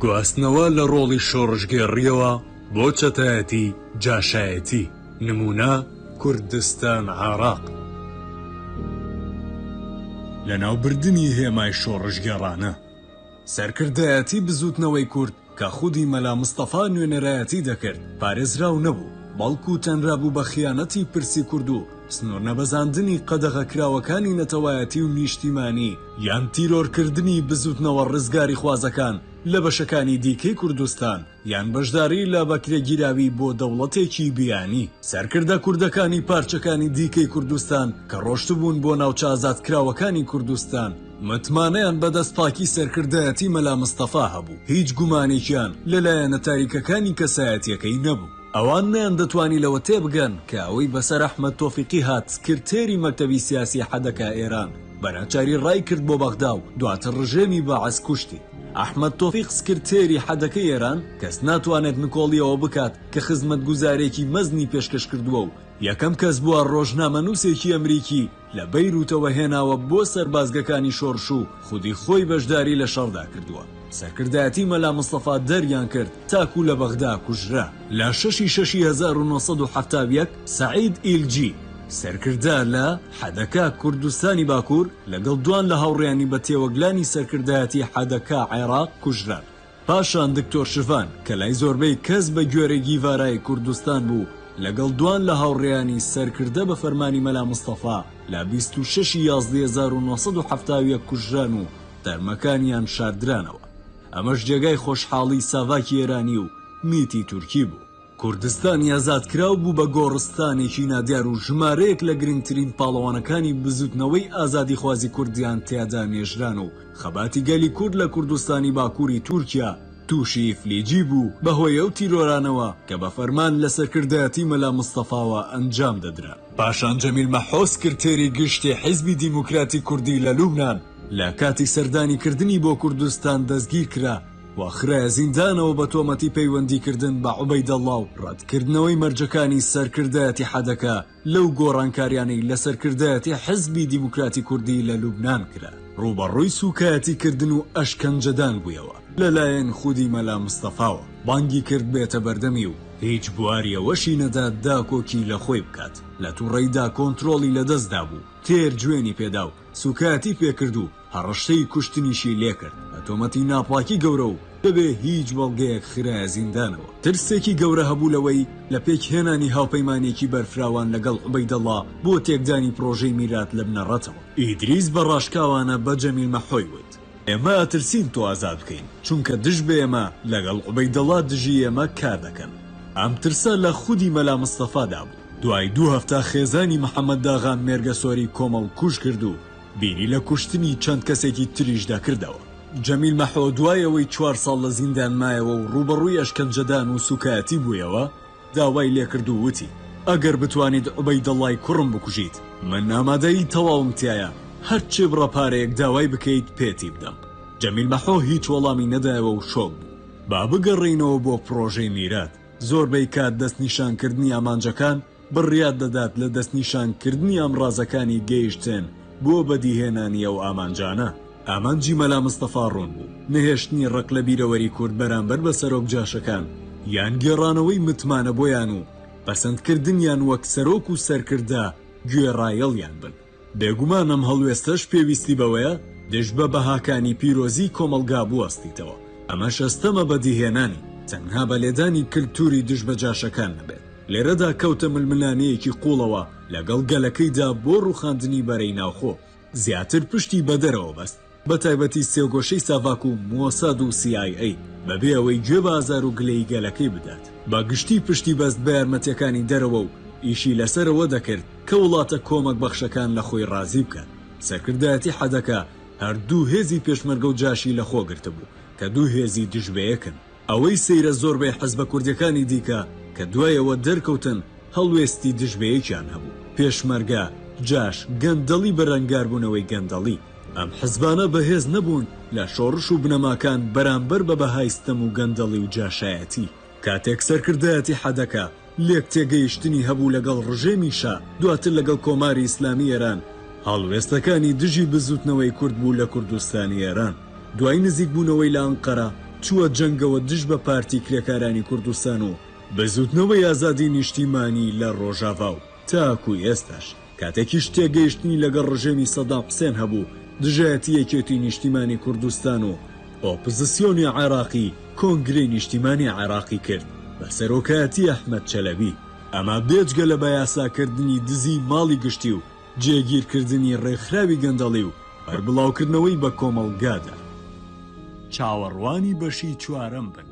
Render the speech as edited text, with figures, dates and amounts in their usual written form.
گواستنەوە لە ڕۆڵی شۆڕشگێڕییەوە بۆ چەتایەتی جاشایەتی، نموونە، کوردستان عێراق. لەناوبردنی هێمای شۆڕشگێڕانە. سەرکردایەتی بزووتنەوەی کورد کە خودی مەلا مستەفا نوێنەرایەتی دەکرد، پارێزراو نەبوو، بەڵکو تەنرابوو بە خیانەتی پرسی کورد و سنوورنەبەزاندنی قەدەغەکراوەکانی نەتەوایەتی و نیشتیمانی، یان تیرۆرکردنی بزووتنەوە ڕزگاریخوازەکان لە بەشەکانی دیکەی کوردستان، یان بەشداری لە بەکرێگیراوی بۆ دەوڵەتێکی بیانی. سەرکردە کوردەکانی پارچەکانی دیکەی کوردستان کە ڕۆشتبوون بۆ ناوچە ئازادکراوەکانی کوردستان، متمانەیان بە دەستپاکی سەرکردایەتی مەلا مستەفا هەبوو، هیچ گومانێکیان لە لایەنە تاریکەکانی کەسایەتییەکەی نەبوو. ئەوان نەیاندەتوانی لەوە تێبگەن کە ئەوەی بەسەر ئەحمەد تۆفیقی هات سکرتێری مەکتەبی سیاسی حدکا ئێران بەناچاری ڕایکرد بۆ بەغدا و دواتر ڕژێمی بەعس کوشتی. ئەحمەد تۆفیق سکرتێری حدکا ئێران کەس ناتوانێت نکۆڵی ئەوە بکات کە خزمەتگوزارێکی مەزنی پێشکەش کردووە و یەکەم کەس بووە ڕۆژنامەنووسێکی ئەمریکی لە بەیروتەوە هێناوە بۆ سەربازگەکانی شۆڕش و خودی خۆی بەشداری لە شەڕدا کردووە. سەرکردایەتی مەلا مستەفا دەریان کرد تاکو لە بەغدا کوژرا. لە شەشی شەشی 1971 سەعید ئیلجی، سەرکردە لە، حدکا، کوردستانی باکوور، لەگەڵ دوان لە هاوڕێیانی بە تێوەگلانی سەرکردایەتی حدکا عێراق کوژران. پاشان دکتۆر شڤان کە لای زۆربەی کەس بە گوێرەی گیڤارای کوردستان بوو، لەگەڵ دوان لە هاوڕێیانی سەرکردە بە فەرمانی مەلا مستەفا لە 26 ی یازدەی 1971 کوژران و تەرمەکانیان شاردرانەوە. ئەمەش جێگای خۆشحاڵی ساڤاکی ئێرانی و میتی تورکی بوو. کوردستانی ئازادکراو بوو بە گۆڕستانێکی نادیار و ژمارەیەک لە گرنگترین پاڵەوانەکانی بزوتنەوەی ئازادیخوازی کوردیان تیادا نێژران و خەباتی گەلی کورد لە کوردستانی باکوری تورکیا توشی ئیفلیجی بوو بەهۆی ئەو تیرۆرانەوە کە بە فەرمان لە سەرکردایەتی مەلا مستەفاوە ئەنجام دەدران. پاشان جەمیل مەحۆ سکرتێری گشتی حیزبی دیموکراتی کوردی لە لوبنان لە کاتی سەردانی کردنی بۆ کوردستان دەستگیر کرا و خرایە زیندانەوە بە تۆمەتی پەیوەندیکردن بە عوبەیدەڵڵا و ڕەتکردنەوەی مەرجەکانی سەرکردایەتی حدکا لەو گۆڕانکاریانەی لە سەرکردایەتی حزبی دیموکراتی کوردی لە لوبنان کرا. ڕووبەڕووی سووکایەتیکردن و ئەشکەنجەدان بوویەوە لەلایەن خودی مەلا مستەفاوە، بانگی کرد بێتە بەردەمی و هیچ بواری ئەوەشی نەدا داکۆکی لە خۆی بکات، لە توڕەیدا کۆنترۆڵی لەدەستدابوو، تێر جوێنی پێدا و سوکایەتی پێکرد و هەڕەشەی کوشتنیشی لێکرد بە تۆمەتی ناپاکی گەورە و بەبێ هیچ بەڵگەیەک خرایە زیندانەوە. ترسێکی گەورە هەبوو لەوەی لە پێکهێنانی هاوپەیمانییەکی بەرفراوان لەگەڵ عوبەیدەڵا بۆ تێکدانی پڕۆژەی میرات لە بنەڕەتەوە. ئیدریس بە ڕاشکاوانە بە جەمیل مەحۆی وت، ئێمە ئەترسین تۆ ئازاد بکەین، چونکە دژ بە ئێمە لەگەڵ عوبەیدەڵا دژی ئێمە کار دەکەن. ئەم ترسە لە خودی مەلا مستەفادا بوو. دوای دوو هەفتە خێزانی محەمەد داغان مێرگەسۆری کۆمەڵکوژ کرد و بیری لە کوشتنی چەند کەسێکی تریش دەکردەوە. جەمیل مەحۆ دوای ئەوەی چوار ساڵ لە زیندان مایەوە و ڕووبەڕووی ئەشکەنجەدان و سوکایەتی بوویەوە، داوای لێکرد و وتی، ئەگەر بتوانیت عوبەیدەڵڵای کوڕم بکوژیت، من ئامادەیی تەواوم تیایە هەرچ بڕە پارەیەک داوای بکەیت پێتی بدەم. جەمیل مەحۆ هیچ وەڵامی نەدایەوە و شۆک بوو. با بگەڕێینەوە بۆ پڕۆژەی میرات. زۆربەی کات دەستنیشانکردنی ئامانجەکان بڕیار دەدات لە دەستنیشانکردنی ئامڕازەکانی گەیشتن بۆ بەدیهێنانی ئەو ئامانجانە. ئامانجی مەلا مستەفا ڕوون بوو، نەهێشتنی ڕق لە بیرەوەری کورد بەرامبەر بە سەرۆک جاشەکان، یان گێڕانەوەی متمانە بۆیان و پەسەندکردنیان وەک سەرۆک و سەرکردە گوێڕایەڵیان بن. بێگومان ئەم هەڵوێستەش پێویستی بەوەیە دژ بە بەهاکانی پیرۆزی کۆمەڵگا بوەستیتەوە، ئەمەش ئەستەمە بەدیهێنانی تەنها بە لێدانی کلتوری دژ بە جاشەکان نەبێت. لێرەدا کەوتە ململانێیەکی قوڵەوە لەگەڵ گەلەکەیدا بۆ ڕوخاندنی بەرەی ناوخۆ، زیاتر پشتی بە دەرەوە بەست، بەتایبەتی سێگۆشەی ساڤاک و مۆساد و سی ئای ئەی، بەبێ ئەوەی گوێ بە ئازار و گلەیی گەلەکەی بدات. بە گشتی پشتی بەست بە یارمەتیەکانی دەرەوە و ئیشی لەسەر ئەوە دەکرد کە وڵاتە کۆمەک بەخشەکان لە خۆی ڕازی بکات. سەرکردایەتی حدکا هەر دوو هێزی پێشمەرگە و جاشی لە خۆ گرتبوو کە دوو هێزی دژ بەیەکن. ئەوەی سەیرە زۆربەی حزبە کوردیەکانی دیکە کە دوای ئەوە دەرکەوتن هەڵوێستی دژ بەیەکیان هەبوو، پێشمەرگە، جاش، گەندەڵی بەرەنگاربوونەوەی گەندەڵی. ئەم حزبانە بەهێز نەبوون لە شۆڕش و بنەماکان بەرامبەر بە بەهای ستەم و گەندەڵی و جاشایەتی. کاتێک سەرکردایەتی حدکا لێکتێگەیشتنی هەبوو لەگەڵ ڕژێمی شا، دواتر لەگەڵ کۆماری ئیسلامی ئێران، هەڵوێستەکانی دژی بزووتنەوەی کورد بوو لە کوردستانی ئێران. دوای نزیکبوونەوەی لە ئەنقەرە، چووە جەنگەوە دژ بە پارتی کرێکارانی کوردستان و بزووتنەوەی ئازادی نیشتیمانی لە ڕۆژاڤا و تاکو ئێستاش کاتێکیش تێگەیشتنی لەگەڵ ڕژێمی سەدام حسێن هەبوو دژایەتی یەکێتی نیشتیمانی کوردستان و ئۆپزسیۆنی عێراقی کۆنگرەی نیشتیمانی عێراقی کرد بە سەرۆکایەتی ئەحمەد چەلەبی. ئەمە بێجگە لە بەیاساکردنی دزی ماڵی گشتی و جێگیرکردنی ڕێکخراوی گەندەڵی و بەربڵاوکردنەوەی بە کۆمەڵگادا. چاوەڕوانی بەشی چوارەم بن.